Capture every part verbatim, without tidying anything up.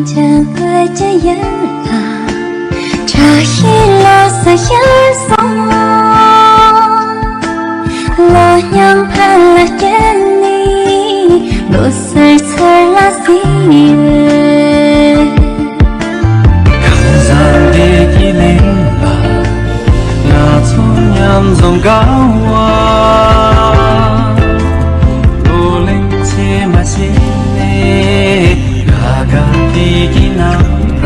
བྱམས་པོའི་སྤྱི་ཡུལ་ལ། བཀྲ་ཤིས་ལོ་གསར་ཤར་སོང་། ལོ་མཉམ་ཕན་ལ་བརྟེན་ནས། ལོ་གསར་ཚར་ལ་ཟེར། ཁ་སང་དེ་གི་གླིང་ལ། ང་ཚོ་མཉམ་འཛོམས་དགའ་བ། ལོ་གླིང་ཕྱེ་མ་ཤེས་ནས། དགའ་དགའ་དེ་གི་ནང་ད།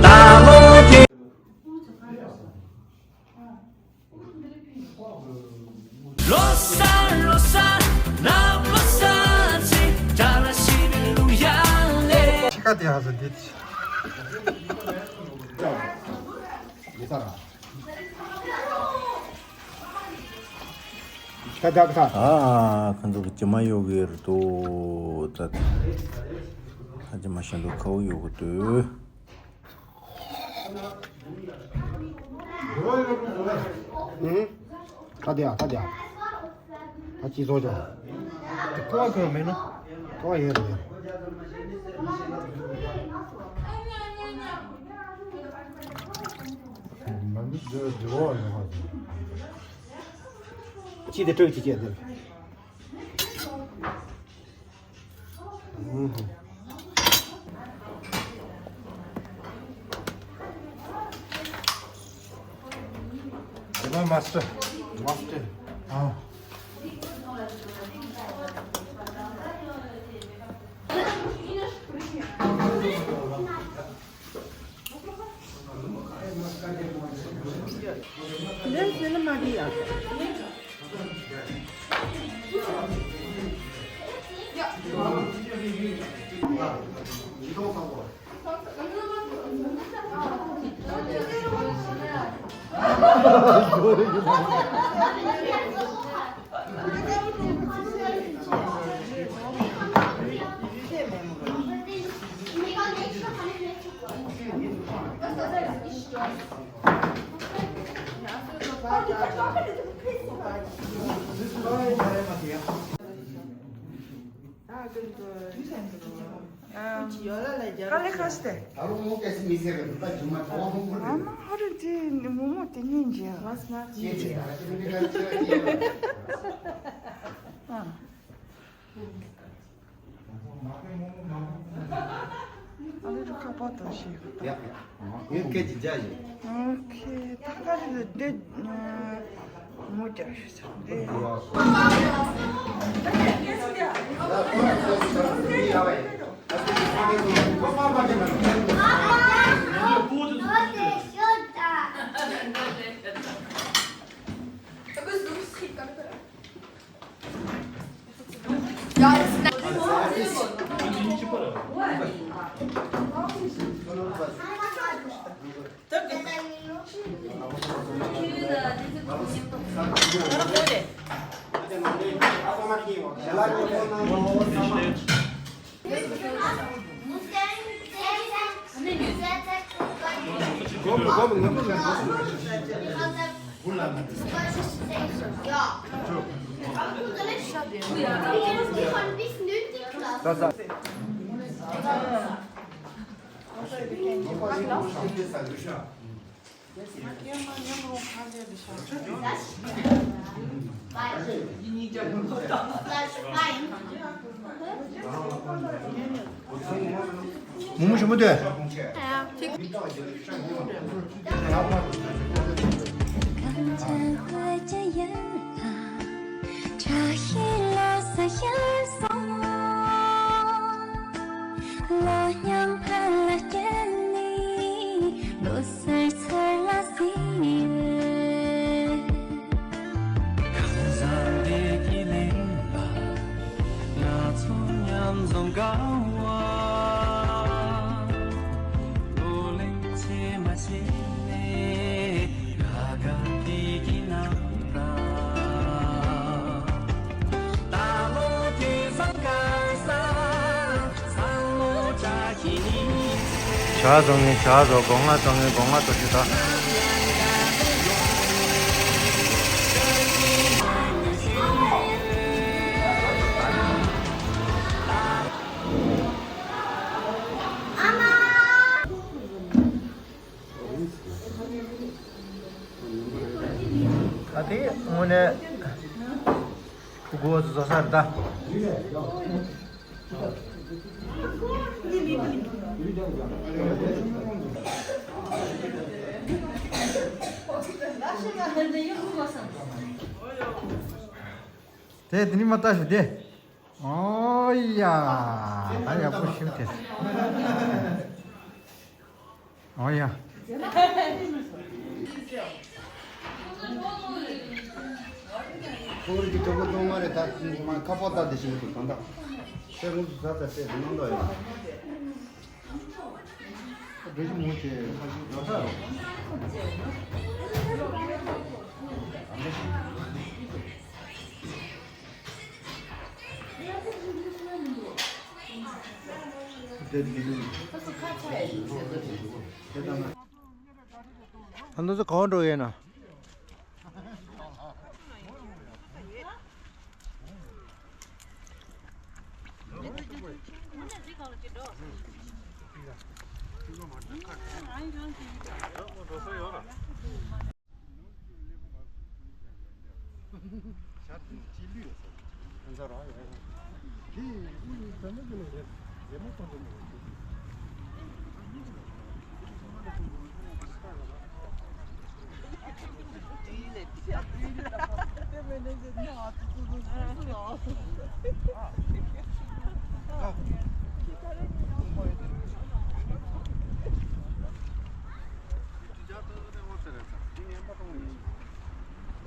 ད་ལོ་དེ། ལོ་གསར་ལོ་གསར་ནམ་ལོ་གསར་ཚེ་དྲ་ལ་ཤི་བའི་ལུག་ཡང་ལེ། ཕྱི་ཁ་དེ་ཧ་ཟ་འདི། ད་ད་ད། ཨ་ཁ་འཛུགས་ཀྱི་མ་ཡོ་གི་རུ་ཏོ་ད། ཁ་ཅི་མ་ཤེས་འདུག་ཁའུ་ཡོ་གི་ཏོ། ཨུམ། ད་དེ་ཡ་ད་དེ་ཡ། ད་ཅི་བཟོ་ཅོག་ཀོ་བ་ཀོ་མེད་ནོ། ཀོ་བ་ཡོད་རེད། ཅི་དེ་སྤྲོད་ཅི་བྱེད་དེ། ཨུམ། དེ་མ་མ་སྟར། མ་སྟར། ཨ། དཀའ་ལས་ཁག་སྟེ། ཨ་མ་ཧ་རུ་དེ་མོ་མོ་དེ་ཉིན་རྗེས། ཨ་ལེ་རུ་ཁ་པ་དང་ཞིག་ཡ། ཡ། ངས་སྐད་ཅིག་རྒྱག་ཡིན། ཨོ་ཁེ། ད་ག་རེ་འདི་མོ་རྒྱག་ཞུ་ས་འདི། མོག་མོག་ཞིམ་པོ་འདུག་བཀྲ་ཤིས་ལོ་གསར་ཤར་སོང་། ལོ་མཉམ་ཕན་ལ་བརྟེན་ནས། ལོ་གསར་ཚར་ལ་ཟེར། ཁ་སང་དེ་གི་གླིང་ལ། ང་ཚོ་མཉམ་འཛོམས་དགའ་བ། ལོ་གླིང་ཕྱེ་མ་ཤེས་ནས། དགའ་དགའ་དེ་གི་ནང་ད། ད་ལོ་དེ་བཟང་དགའ་ས། བཟང་ལོ་བཀྲ་ཤིས་ནི། ཇ་བཟོ་མཁན་ཇ་བཟོ། སྒོ་ང་བཙོང་མཁན་སྒོ་ང་བཙོང་ཞིག་ད། སྒོ་བཟོ་ས་རེད་ད། དེ་དེ་ནི་མ་ལྟ་ཞུ་དེ། ཨོ་ཡ། ད་ཡག་པོ་ཞུ་དེ། ཨོ་ཡ། ཁོར་གྱི་གྲོགས་པོ་གཏོང་མ་རེད་ད། ཁ་པར་ལྟ་དེ་ཞིག་ཏུ་གང་ལྟ། ཁྱེད་ཁོང་ཚོ་ཟ་ཟ་བྱས་གནང་འདོད་ཡོད། འགྲོ་ཞིག་མོ་ཆེ་ཁ་ཤུ་འགྲོ་ས་རོ། ཨ་ནུ་ཚོ་གང་འགྲོ་ཡིན་ན།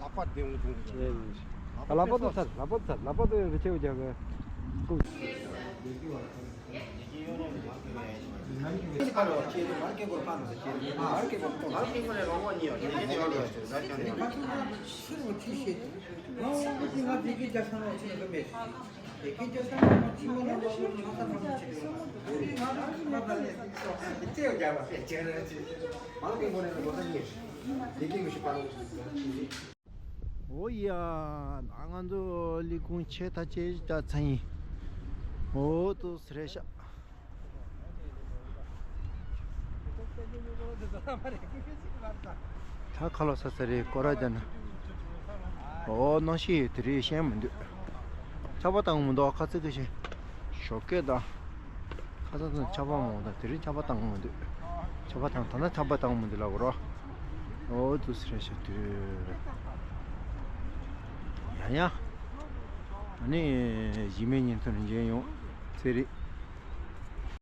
ལག་པ་བདེ་མོ་བྱུང་། ལག་པ་ལག་པ་དང་ཚར། ལག་པ་དང་ཚར། ལག་པ་དང་ཡོད་ཆེ་བ་རྒྱག་གི། འོ་ཡ། ང་ཚོ་ལས་ཁུངས་ཆེ་ཐག་ཆེ་ད་ཚན་ཡིན། འོ་ཏོ་སི་རེད་ཤག་ད་ཁ་ལོ་ས་ས་རེད་ཀོ་ར་ཅན། ཨོ་གནམ་གཤིས་དེ་རིང་ཞན་མི་འདུག་ཆར་པ་བཏང་མི་འདུག་ཁ་ཚིག་གི་ཤན། ཞོགས་ཀས་དང་། ཁ་ཚ་དང་ཆར་པ་མང་དང་དེ་རིང་ཆར་པ་བཏང་མི་འདུག་ཆར་པ་བཏང་ད་ན་ཆར་པ་བཏང་མི་འདུག་ལབ་རོ། ཨོ་དུ་སི་རེད་ཤག་དུ། ཡ་ཡ། ཨ་ནི་གཞི་མེད་ཉིན་ཐོན་མཇལ་ཡོང་། ཚེ་རིང་།